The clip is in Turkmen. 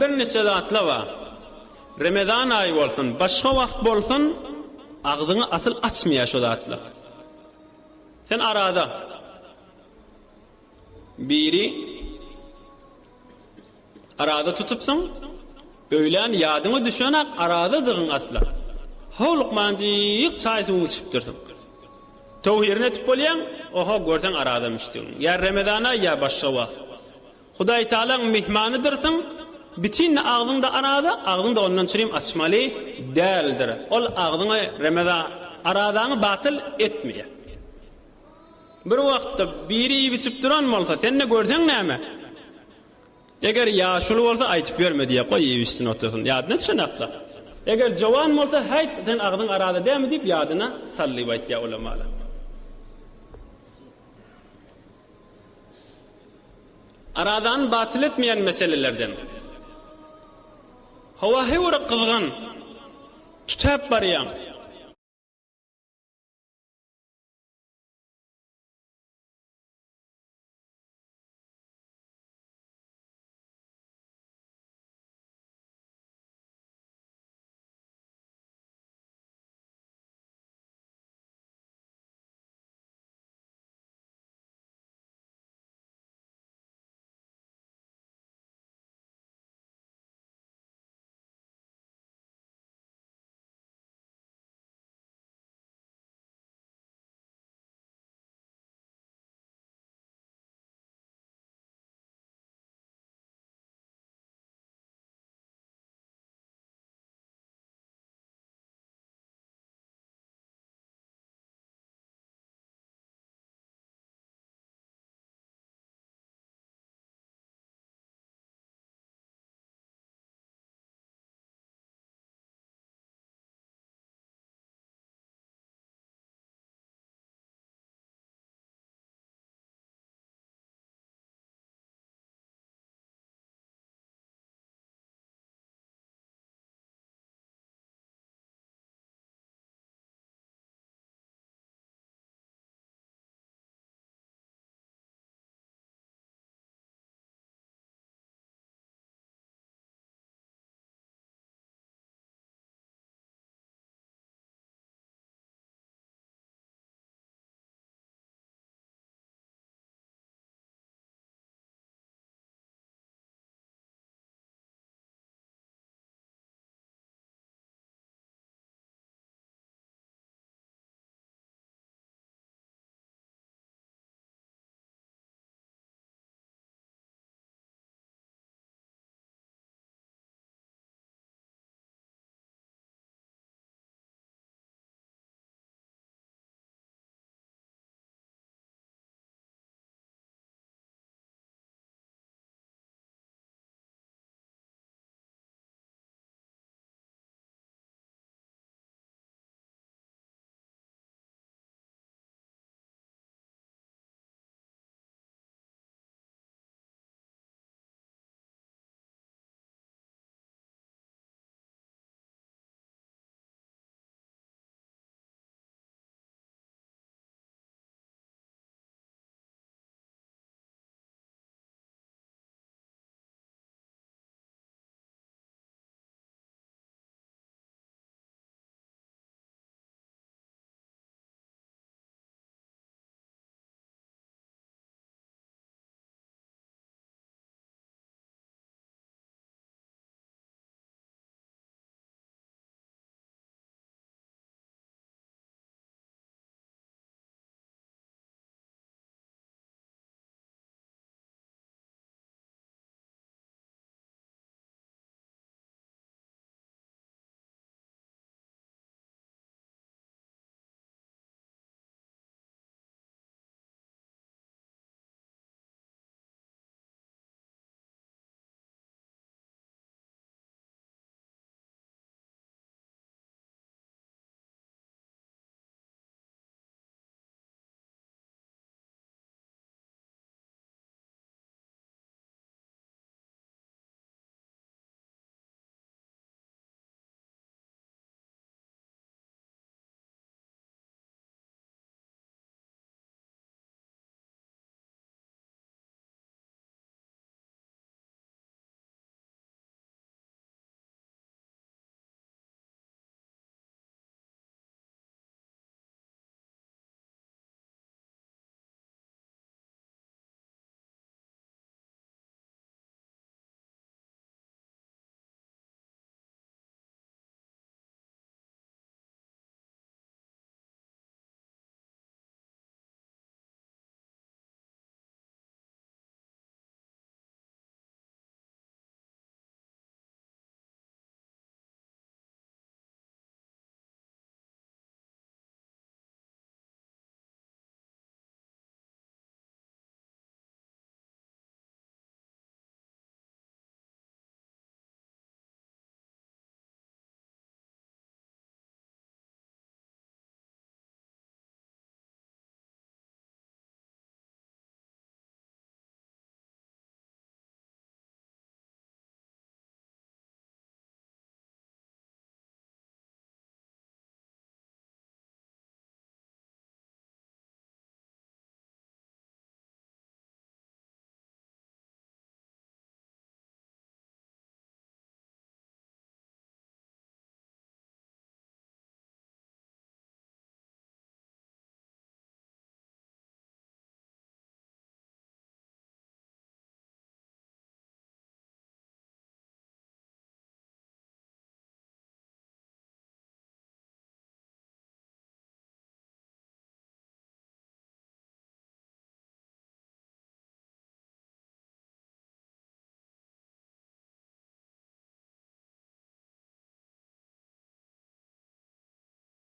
Birniçe zatla bar. Remezan aýy bolsun, başga wagt bolsun, agzyňy asyl açmaýar şo zatlar. Sen araza. Biri araza tutupsyň, öýlän ýadyňa düşenak arazadygyň asla. Howlukmanjyk çaý-suwuňy içipdirsiň. Töwhirini etip bolýaň, oho görseň arazamyşdygyň. Ýa Remezan aýy, ýa başga wagt. Hudaýtagalaň myhmanydyrsyň, bütinle agzyňda araza, agzyňda ondan çürim açmaly däldir. Ol agzyňy remeza arazaňy batyl etmeýär. Bir wagtda biri iýip-içip duran bolsa, sen-de görseň näme? Eger ýaşuly bolsa aýtyp ýörme diýýär, goý iýip-içsin otursyn, ýadyna düşenakda. Eger jowan bolsa, häýt, sen agzyň araza dälmi diýip ýadyna sal diýip aýtýar ulamalar. Arazany batyl etmeýän meselelerden. Howa heýwere gyzgan, tütäp barýaň.